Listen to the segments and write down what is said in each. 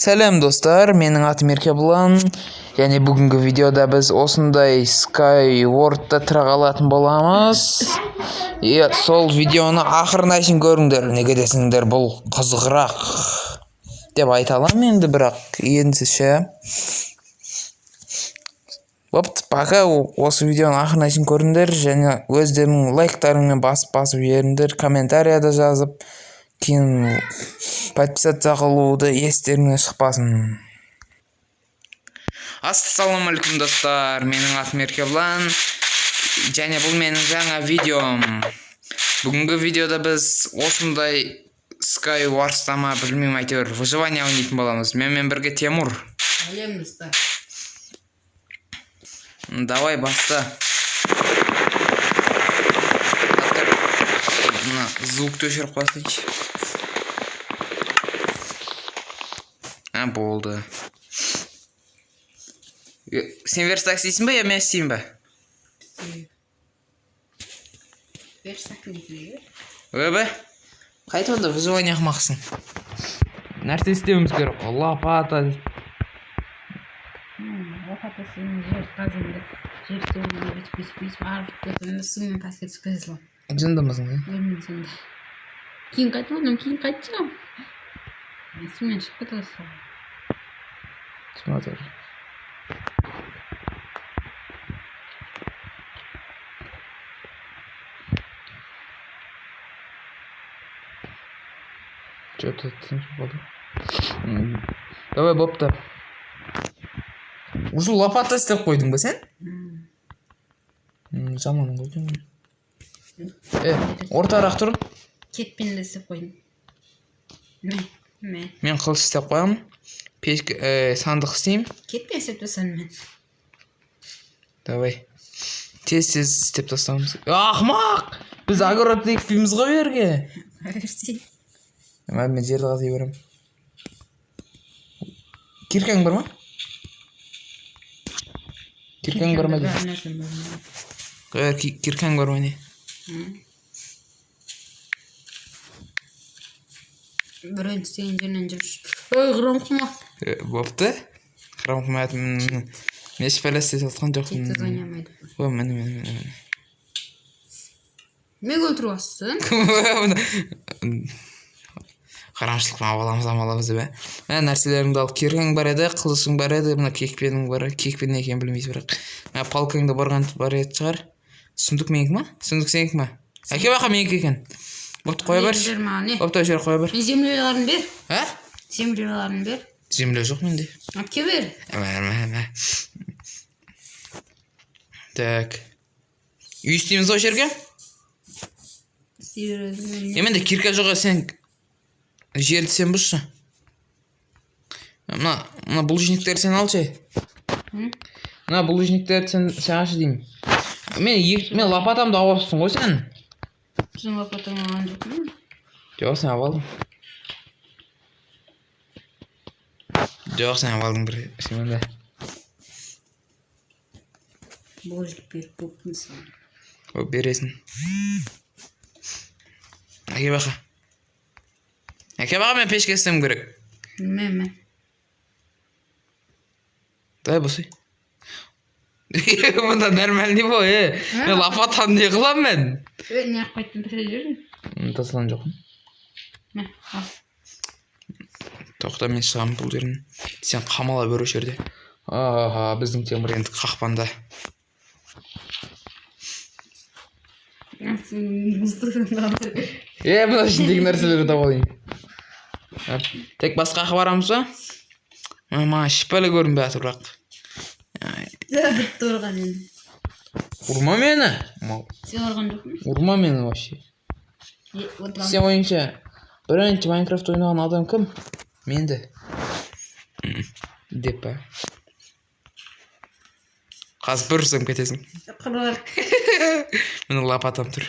Сәлем, достар, менің атым Еркебұлан. Және бүгінгі видеода біз осындай Skyward'та тұра қалатын боламыз. Е, сол видеоны ақырына шейін көріңдер. Неге десеңдер, бұл қызығырақ деп айта аламын енді, бірақ енді ше. Бопты, пока осы видеоны ақырына шейін көріңдер және өздеріңнің лайктарыңмен басып-басып жіберіңдер, комментарияда жазып, кейін подписаться қылуды естеріңнен шықпасын. Ассалаумағалейкум, достар, менің атым Еркебұлан және бұл менің жаңа видеом. Бүгінгі видеода біз осындай Skywars'та ма, білмеймін, әйтеуір выживание ойнайтын боламыз. Менімен бірге Темур. Сәлем, достар. Давай, баста. Мына звукты өшіріп қойсайыншы. А, болды. Сен верстак істейсің ба, я мен істеймін ба? Верстак не керек? Өбі. Қайтып онда выживание қылмақсың? Нәрсе істеуіміз керек қой. Лопата. Лопата сен жер қазыңды, жер суын бүйтіп, бүйтіп, бүйтіп арып кетіп, сумен пәске түсіп кете саламын. Жындымысың сен? Өзімнен сонда. Кейін қайтып отырмын, кейін қайтып шығамын. Сумен шығып кете саламын. Смотри. Что-то тыныш болды. Давай, бопты. Уже лопата істеп қойдың ба сен? Жаман ғой, жаман. Е, ортарақ тұр. Кетпен де істеп қойдым. Мә, мә. Мен қылыш істеп қоямын. Пешке, сандық істеймін. Кетпен істеп тастадым мен. Давай. Тез-тез істеп тастауымыз. Ақымақ! Біз огород екпейміз ғой бұл жерге. Версей. Мен жерді қази беремін. Киркаң бар ма? Киркаң бар ма деймін. Киркаң бар ма не? Біреудің істеген жерінен жүріп. Ой, хром қылма. Бопты. Хром қылмайды. Мен ешбір істеп жатқан жоқпын. Тез ойнамайды. Ой, міне, міне, міне, міне. Мен өлтіріп алсың. Қарамшылық аламыз, аламыз деп, ә. Мә, нәрселеріңді ал. Киркаң бар еді, қылышың бар еді, мына кекпенің бар. Кекпен не екенін білмейсіз бірақ. Мә, палкаң да барған бар еді шығар. Сүндік менікі ма? Сүндік сенікі ма? Әке, бақа менікі екен. Бопты, қоя бер. Бер маған, не? Бопты, осы жерге қоя бер. Мен земляларын бер. А? Земляларын бер. Земля жоқ менде. Алып кел бер. Мә, мә, мә. Так. Үй істейміз ғой осы жерге? Істей береді. Е, менде кирка жоқ, сен жерді сен бұзшы. Мына булыжниктерді сен алшы. Мына булыжниктерді сен алшы деймін. Мен лопатамды алып алыпсың ғой сен. Сен лопатаңды алған жоқпын. Жоқ, сен алып алдың. Жоқ, сен алып алдың бір сен де. Булыжник беріп болыппын саған. О, бересің. Әке, бақа. Әке, бақа, мен пешке істеуім керек. Мә, мә. Давай, босай. Мында нормальный ғой, е. Мен лопатаны не қыламын мен? Ө, не қылып қайттың, тастап жібердің? Тастаған жоқпын. Мә, ал. Тоқта, мен шығамын бұл жерден. Сен қамала бер осы жерде. Аха, біздің Темір енді қақпанда. Е, мына ішіндегі нәрселерді таба алайын. Тек басқа жаққа барамыз ба? Маған шипалы көрінбей жатыр бірақ. Бітті ұрған енді. Ұрма мені. Сен ұрған жоқпын. Ұрма мені вообще. Сен ойыңша бірінші Майнкрафт ойнаған адам кім? Мен де. Деп па? Қазір бір ұрсам кетесің. Қырылар. Міне лопатам тұр.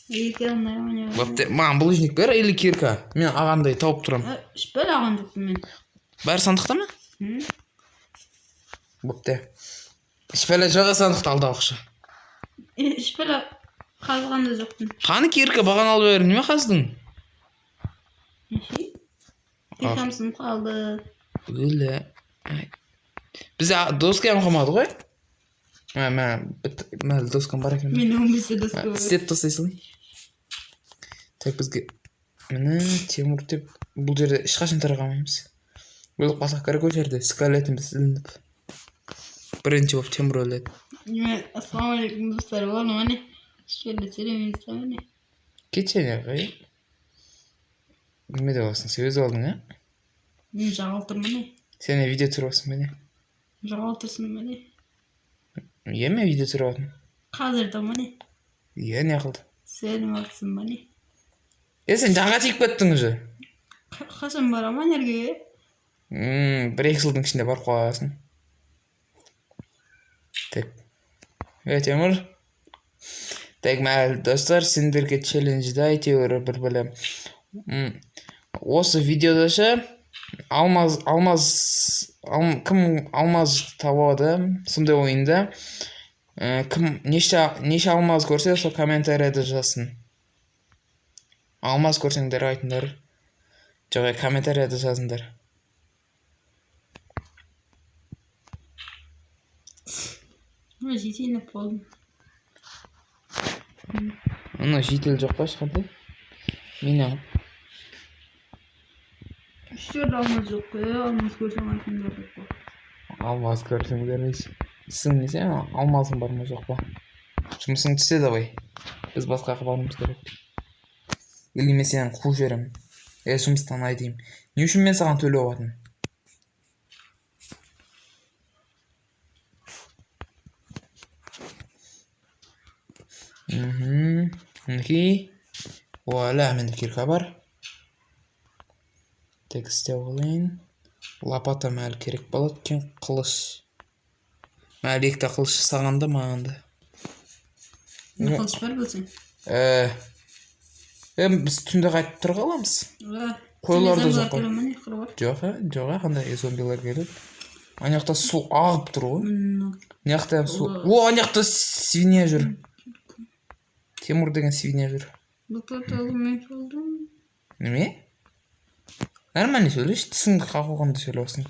Екеуін нормально. Бопты, маған булыжник бер или кирка. Мен ағандай тауып тұрамын. Шпіл алған жоқпын мен. Бәрі сандықта ма? Бопты. Шпіл жоқ, сандықты алды ақша. Шпіл қазған да жоқпын. Қаны кирка бағана алып бер, неме қаздың? Неше? Киркам сынып қалды. Өлі. Бізде доскам қалмады ғой. Мә, мә, доскам бар екен. Мен 15-те доска бар. Істеп тастай салайын. Так, бізге міне Темур деп бұл жерде ешқашан тірі қалмаймыз. Өліп қалсақ керек ол жерде скелетіміз ілініп. Бірінші болып Темур өледі. Мен ассалаумағалейкум, достар. Болды, міне. Еш жерде сөйлемейміз да, міне. Кетші ана. Неме деп аласың? Сен өз алдың, а? Мен жағалып тұрмын, міне. Сен не видео түсіріп жатрсың ба, не? Жоғалып тұрсың, міне. Иә, мен видео түсіріп жатырмын. Қазір де, міне. Иә, не қылды? Сәлем алсын, міне. Е, сен жанға тиіп кеттің уже. Қашан барамын ана жерге? 1-2 жылдың ішінде барып қаласың. Так. Е, Темур. Так, мәл, достар, сендерге челленджді әйтеуір бір білем. Осы видеода ше, алмаз, алмаз, кім алмаз табады, сондай ойында, кім неше алмаз көрсе, сол комментарияда жазсын. Алмаз көрсеңдер айтыңдар. Жоқ, комментарияда жазыңдар. Ой, жетейін деп қалдым. Ана житель жоқ па ешқандай? Мен ағып. Үш жерде алмаз жоқ қой, алмаз көрсең айтыңдар деп қой. Алмаз көрсеңдер несі? Сен несі, алмазың бар ма жоқ па? Жұмысың түссе давай. Біз басқа жаққа баруымыз керек. Или мен сені қуып жіберемін. Е, жұмыстан айдаймын. Не үшін мен саған төлеп жатырмын? Мінекей. Вуаля, менде кирка бар. Тек істеп алайын. Лопата әлі керек болады екен, қылыш. Әлі екі қылыш саған да, маған да. Не қылыш бар білсең? Біз түнде қайтып тұра қаламыз. Қойлар да жоқ қой. Жоқ, жоқ, қандай зомбилар келеді. Ана жақта су ағып тұр ғой. Мына жақта су. О, ана жақта свинья жүр. Темур деген свинья жүр. Лопата алмай қалдым. Неме? Нормально сөйлеші, тісіңді қағылғанда сөйлеп алсың.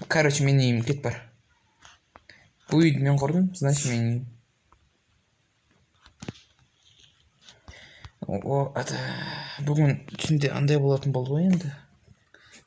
Короче, мен үйім, кет бар. Бұл үйді мен құрдым, значит мен үйім. О, ата, бүгін түнде андай болатын болды ғой енді.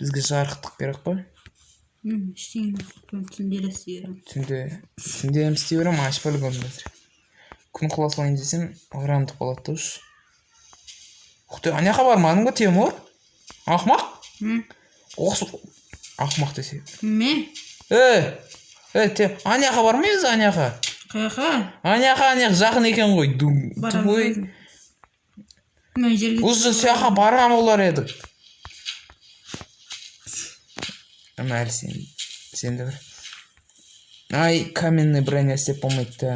Бізге жарықтық керек қой. Ештеңе жоқ, түнде де істей беремін. Түнде де істей беремін, ашып алып қазір. Күн қыла салайын десем, ағырамдық болады да уж. Ух ты, ана жаққа бармадың ба, Темур? Ақымақ? Осы ақымақ десе. Ме? Ана жаққа бармаймыз, ана жаққа. Қаяққа? Ана жаққа, ана жаққа жақын екен ғой. Тупой. Мен жерге Осы сол жаққа барған болар едік. Әлі сен де бір. Ай, каменный броня істеп болмайды да.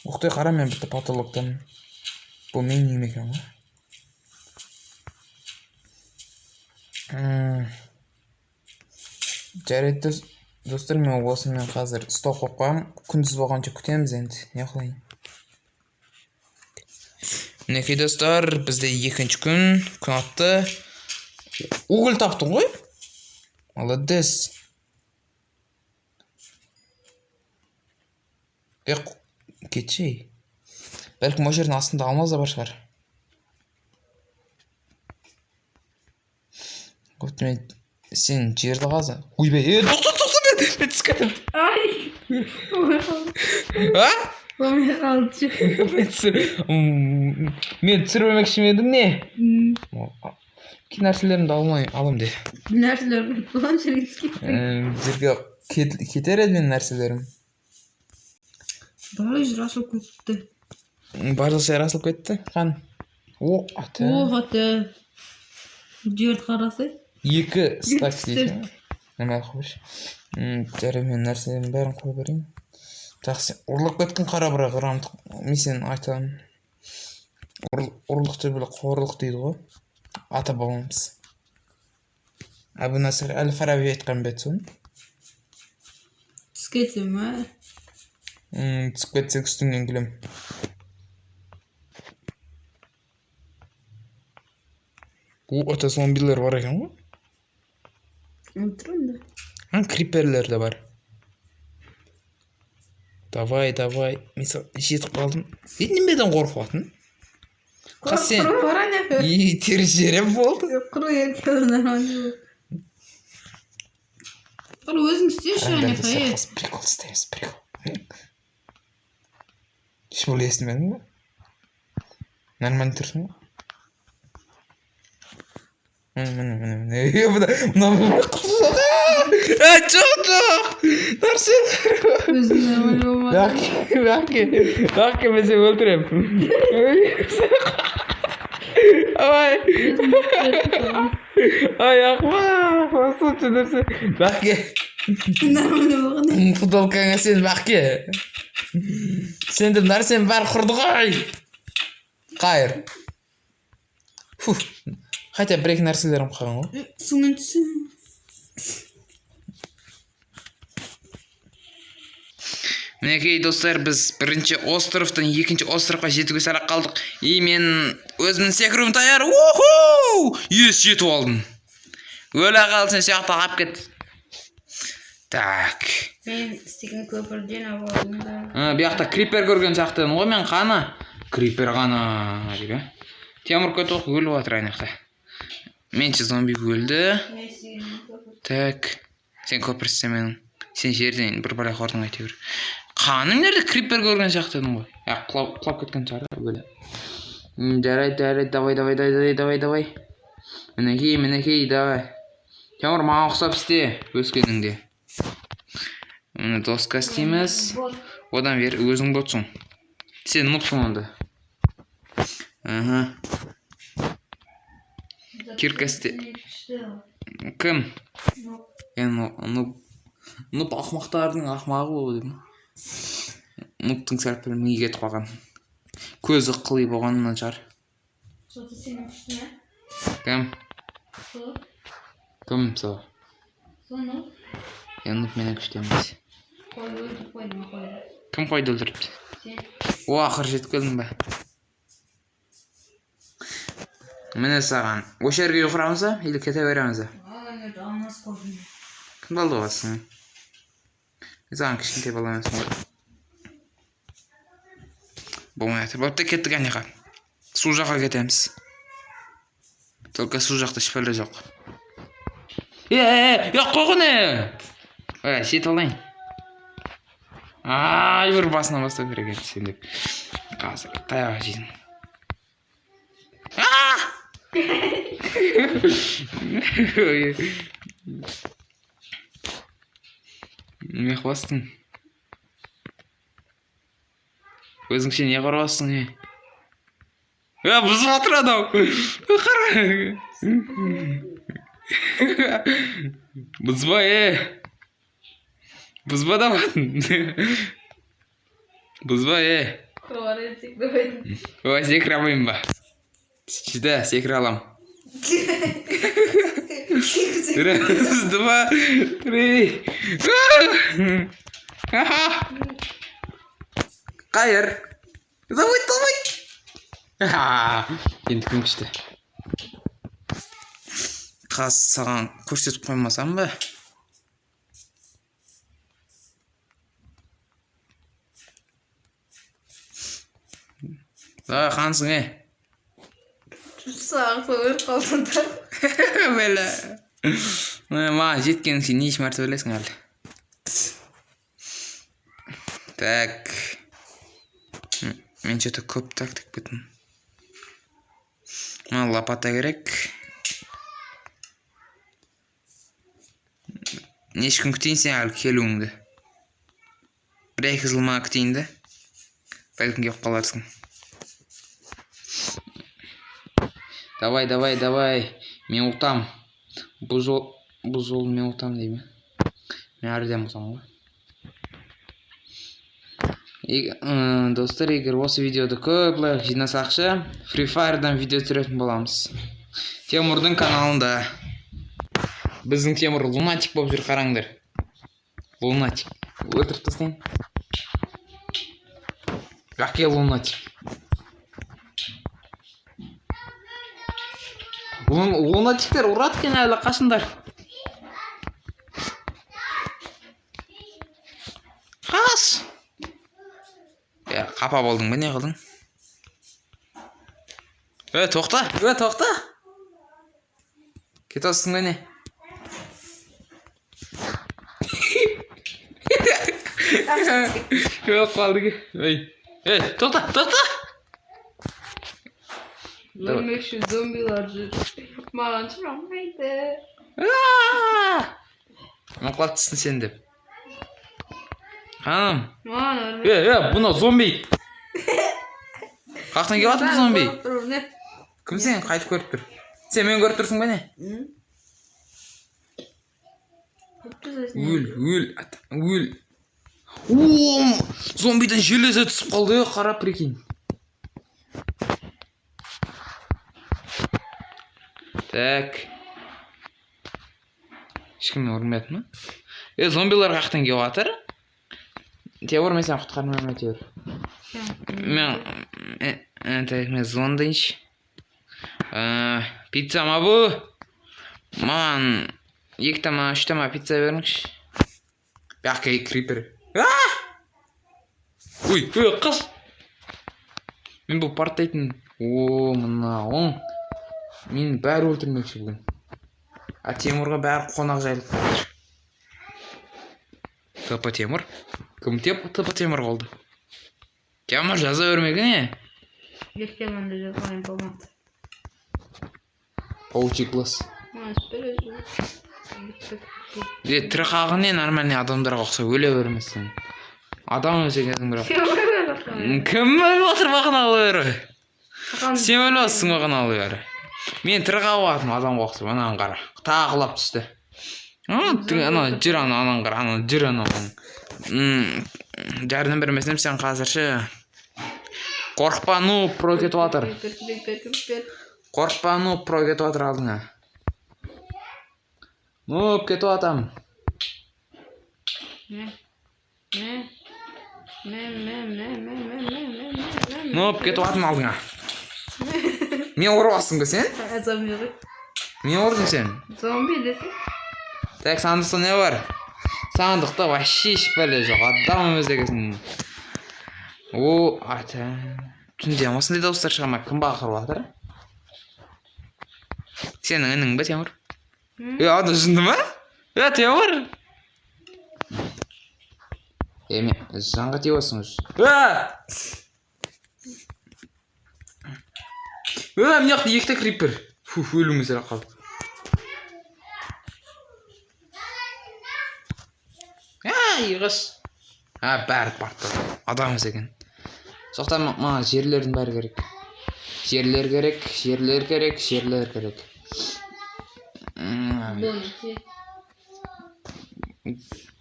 Ух ты, қара, мен бітті потолоктан. Бұл менің үйім екен ғой. Жарайды, достар, мен осымен қазір стоп қойып қоямын. Күндіз болғанша күтеміз енді. Не қылайын? Мінекей, достар, бізде екінші күн. Күн атты. Уголь таптың ғой? Молодец. Кетші. Бәлкім ол жердің астында алмаз да бар шығар. Вот мен сен жерді қаза. Ойбай, тоқта, тоқта, мен түсіп кеттім. Ай! А? Болмай қалды. Мен түсірмекші ме едің, не? Кей нәрселерімді алмай алам де. Нәрселер болған жерге түсіп кеттің. Жерге кетер еді менің нәрселерім. Барлық жер ашылып кетті. Барлық жер ашылып кетті. Қан. О, аты. О, аты. Жерді қарасай. 2 стак дейсің. Неме қойшы. Жарайды, мен нәрселерімнің бәрін қоя берейін. Жақсы. Ұрлап кеткен қара бірақ рамдық. Мен сені айтамын. Ұрлық деп біле, қорлық дейді ғой. Ата бабамыз. Әбу Насыр әл-Фараби айтқан бе еді соны? Түсіп кетсем, ә? Түсіп кетсек үстіңнен күлем. О, ата зомбилер бар екен ғой. Өлтір онда. Криперлер де бар. Давай, давай. Мен жетіп қалдым. Немеден қорқып жатың? Қас сен. Құры бар ана. Итеріп жіберем болды. Құры еркелі нормально. Құры өзің істеші ана. Прикол істейміз, прикол. Ешбір естімедің ба? Нормально тұрсың ба? Міне, міне, міне. Мына жоқ, жоқ. Нәрсе. Өзің нормально болмады. Бәке, бәке, мен сені өлтіремін. Ай. Ай, ақымақ. Сонша нәрсе. Бәке. Нормально болған. Футболкаңа сен, Бәке. Сен деп нәрсенің бәрі құрды ғой. Қайыр. Фу. Хотя бір екі нәрселерім қалған ғой. Сумен түсін. Мінекей, достар, біз бірінші островтан екінші островқа жетуге сәл қалдық. И мен өзімнің секіруім таяр. Уху! Ес, жетіп алдым. Өле қал, сен сияқты ағып кет. Так. Мен істеген көпірден алып алдым да. Бұл жақта крипер көрген сияқты едім ғой мен, қана. Крипер қана деп, ә? Темір көтек өліп жатыр ана жақта. Менше зомби өлді. Мен істеген көпір. Так. Сен көпір істеменің. Сен жерден бір бала қордың әйтеуір. Қаным жерде крипер көрген сияқты едім ғой. Ә, құлап кеткен шығар өлі. Жарайды, жарайды, давай, давай, давай, давай, давай. Мінекей, мінекей, давай. Темір, маған ұқсап істе өскеніңде. Міне доска істейміз. Одан бері өзің ботсың. Сен нупсың онда. Аха. Кирка істе. Кім? Нуб. Нуб ақымақтардың ақымағы ол деймін. Нубтың сәл пәл миы кетіп қалған. Көзі қыли болғаннан шығар. Кім? Кім сол? Нуб менен күшті емес. Кім қойды өлтіріпті? О, ақыры жетіп келдің бе? Міне саған. Осы жерге үй құрамыз ба? Или кете береміз ба? Кімді алды аласың? Мен саған кішкентай бала емеспін ғой. Болмай жатыр. Бопты, кеттік әнеға. Су жаққа кетеміз. Только су жақта ешбір жоқ. Е, қойғын е! Ой, жетіп алайын. Ай, бір басынан бастау керек еді сен деп. Қазір таяқ жейсің. Не қыласың? Өзіңше не қорғасың, не? Бұзып жатыр анау. Қара. Бұзба, е. Бұзба да. Бұзба, е. Ой, секіре алмаймын ба? Шыда, секіре алам. Раз, два, три. Қайыр. Давай, давай. Енді кім күшті? Қаз саған көрсетіп қоймасам ба? Давай, қансың, е? Саған қойып қалдым да. Бәлі. Маған жеткеніңше неше мәрте өлесің әлі? Так. Мен что-то көп так деп кеттім. Маған лопата керек. Неше күн күтейін сен әлі келуіңді? Бір-екі жыл маған күтейін де. Бәлкім келіп қаларсың. Давай, давай, давай. Мен ұтам. Бұл жол мен ұтам деймін. Мен әрден ұтам ғой. Достар, егер осы видеоды көп лайк жинасақшы, Free Fire'дан видео түсіретін боламыз. Темурдың каналында. Біздің Темур лунатик болып жүр, қараңдар. Лунатик. Өлтіріп тастайын. Әке лунатик. Лунатиктер ұрады екен әлі, қашыңдар. Қаш! Е, қапа болдың ба, не қылдың? Е, тоқта! Е, тоқта! Кетесің ба, не? Өліп қалды. Ей, ей, тоқта, тоқта! Өлмекші зомбилар жүр. Маған шыға. Мен құлап түстің сен деп. Ханым. Маған Е, е, бұны зомби. Қаяқтан келіп жатыр бұл зомби? Кім сен? Қайтып көріп тұр. Сен мені көріп тұрсың ба, не? Өл, өл, өл. О, зомбиден железо түсіп қалды, е, қара, прикинь. Так. Ешкім ұрмайды ма? Е, зомбилар қаяқтан келіп жатыр? Теуір, мен сені құтқармаймын әйтеуір. Мен, так, мен звондайыншы. Пицца ма бұл? Маған екі тама, үш тама пицца беріңізші. Бәқке крипер. Ой, ой, қыз. Мен бұл парттайтын. О, мынауың. Мен бәрі өлтірмекші бүгін. А Темурға бәрі қонақ жайлып жатыр. ТП Темур? Кім теп ТП Темур болды? Темур жаза бермеген, не? Еркеланды жазған болмады. Паучий глаз. Е, тірі қалған не нормальный адамдарға ұқсап өле берместен. Адам емес екенсің бірақ. Кім өліп отыр бағаналы бері? Сен өліп отырсың бағаналы бері. Мен тірі қалып жатырмын адамға ұқсап, ананы қара. Тағы құлап түсті. Ана жүр, ана, ананы қара, ана жүр, анау. Жәрдем бермесем сен қазірше. Қорықпа, ну, про кетіп жатыр. Қорықпа, ну, про кетіп жатыр алдыңа. Ну, кетіп жатамын. Ну, кетіп жатырмын алдыңа. Мен ұрып алсың ба сен? Зомби ғой. Мен ұрдым сен. Зомби десе. Так, сандықта не бар? Сандықта вообще еш бәле жоқ. Адам емес екенсің. О, ата. Түнде осындай дауыстар шыға ма? Кім бақырып жатыр? Сенің інің бе, Темір? Е, ана жынды ма? Е, Темір! Е, мен жанға тиіп отырсың уже. Е! Е, мына жақта екі крипер. Фу, өлуіңе сірә қалды. Ай, қыз. А, бәрі барды. Адам емес екен. Соқтан маған жерлердің бәрі керек. Жерлер керек, жерлер керек, жерлер керек.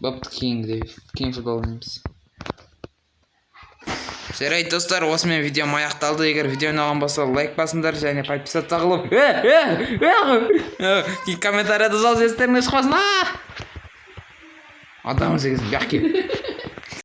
Бопты, кейінгіде, кейін футбол ойнаймыз. Жарайды, достар, осымен видеом аяқталды. Егер видео ұнаған болса, лайк басыңдар және подписаться қылып, комментарияда жазып естеріңнен шықпасын. Адам емес екенсің, бәкке.